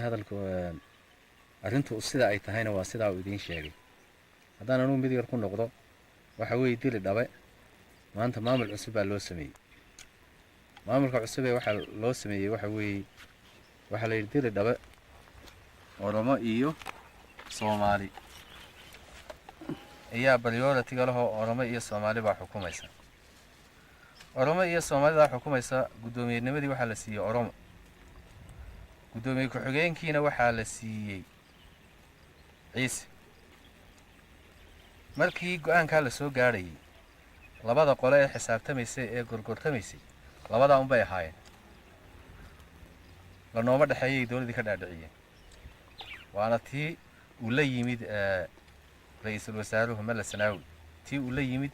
Hadalku, arrintu sida ay tahayna waa sidaa uu idiin sheegay. Haddaan anugu mid yar ku noqdo, waxa weeye Diri Dhabe maanta maamul cusub baa loo sameeyey. Maamulka cusub ee waxaa loo sameeyey waxa weeye, waxaa la yidhi Diri Dhabe Oromo iyo Soomaali ayaa priority-ga lehoo Oromo iyo Soomaali baa xukumaysa. Oromo iyo Soomaalidaa xukumaysa. Guddoomiyennimadii waxaa la siiyey Oromo, guddoomiye ku-xigeenkiina waxaa la siiyey Ciise. Markii go-aankaa la soo gaadhayay, labada qole ee xisaabtamaysay ee gorgortamaysay labadaa unbay ahaayeen. Lanooma dhexeeyay dowladdii ka dhaadhiciyeen, waana tii uu la yimid ra-iisul wasaaruhu Mele Sanaawi, tii uu la yimid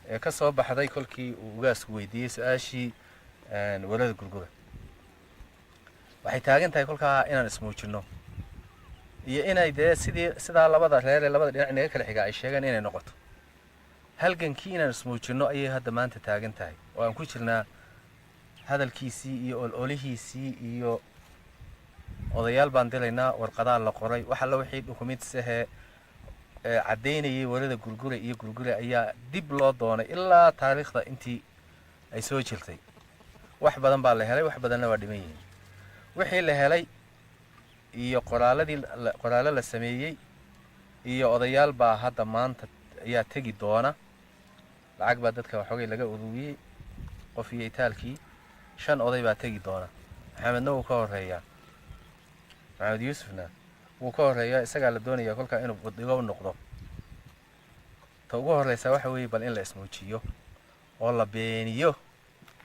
ee ka soo baxday kolkii uu ugaasku weydiiyey su-aashii Walada Gurgura. Waxay taagan tahay kolkaa inaan ismuujinno iyo inay dee sidii sidaa labada reer ee labada dhinac inaga kala xigaa ay sheegeen inay noqoto. Halgankii inaan ismuujinno ayay hadda maanta taagan tahay oo aan ku jirnaa hadalkiisii iyo ololihiisii iyo odayaal baan diraynaa, warqadaa la qoray, wax alla wixii documents ahee caddaynayay Walada Gurgure iyo Gurgure ayaa dib loo doonay ilaa taariikhda intii ay soo jirtay. Wax badan baa la helay, wax badanna waa dhiman yihiin. Wixii la helay iyo qoraaladii, qoraallo la sameeyey iyo odayaal baa hadda maanta ayaa tegi doona. Lacag baa dadka waxoogay laga ururiyey, qof iyo itaalkii. Shan oday baa tegi doona. Maxamedna wuu ka horeeyaa, Maxamed Yuusufna wuu ka horeeyaa. Isagaa la doonayaa kolkaa inuu budhigo u noqdo. Ta ugu horreysaa waxa weeye bal in la ismuujiyo oo la beeniyo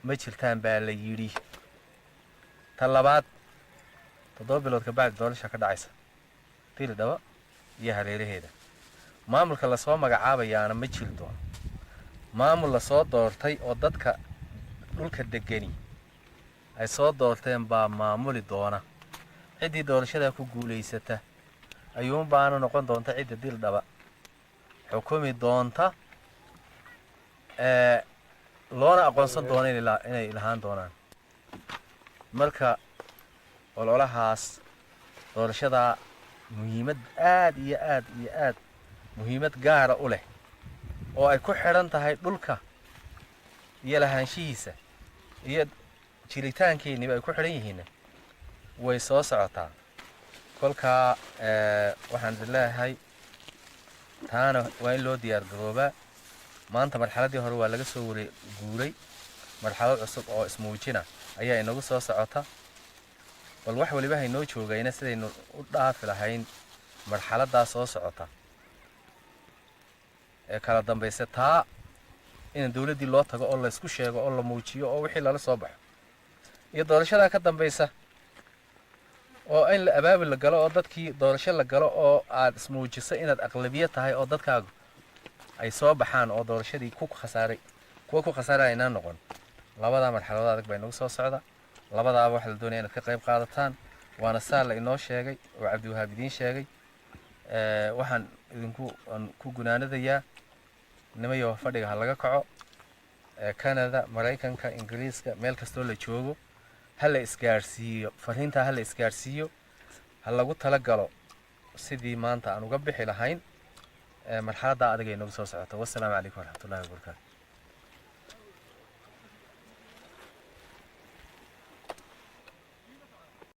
"ma jirtaan" baa la yidhi. Ta labaad, 7 bilood ka bacdi doorasha ka dhacaysa Diri Dhaba iyo hareeraheeda. Maamulka lasoo magacaabayaana ma jiri doono. Maamul lasoo doortay oo dadka dhulka degani ay soo doorteen baa maamuli doona. Ciddii doorashadaa ku guulaysata ayuunbaana noqon doonta cidda Diri Dhaba xukumi doonta, loona aqoonsan doono inay lahaan doonaan. Marka ololahaas doorashadaa muhiimad aad iyo aad iyo aad muhiimad gaara u leh oo ay ku xidhan tahay dhulka iyo lahaanshihiisa iyo jiritaankeeniba ay ku xidhan yihiinna way soo socotaa. Kolkaa waxaan idin leeyahay, taana waa in loo diyaar garoobaa. Maanta marxaladdii hore waa laga soo wara guuray, marxalad cusub oo ismuujina ayaa inagu soo socota. Bal wax waliba haynoo joogayna sidaynu u dhaafi lahayn marxaladdaa soo socota ee kala dambaysa, taa in dowladdii loo tago oo laysku sheego oo la muujiyo oo wixii lala soo baxo, iyo doorashadaa ka dambaysa oo in la abaabul la galo oo dadkii doorasho la galo oo aad ismuujiso inaad aqlabiyo tahay oo dadkaagu ay soo baxaan oo doorashadii ku khasaaray kuwa ku khasaaray aynaan noqon. Labadaa marxaladood adag baa inagu soo socda. Labadaaba waxaa la doonaya inaad ka qayb qaadataan, waana saa la inoo sheegay oo Cabdiwahaab idiin sheegay. Waxaan idinku aan ku gunaanadayaa, nimayo, fadhiga ha laga kaco. Canada, Maraykanka, Ingiriiska, meel kastoo la joogo ha la isgaadhsiiyo fariintaa, ha la isgaadhsiiyo, ha lagu talagalo sidii maanta aan uga bixi lahayn marxaladda adag ay nagu soo socoto. Wassalaamu calaykum waraxmatullahi wabarakaatu.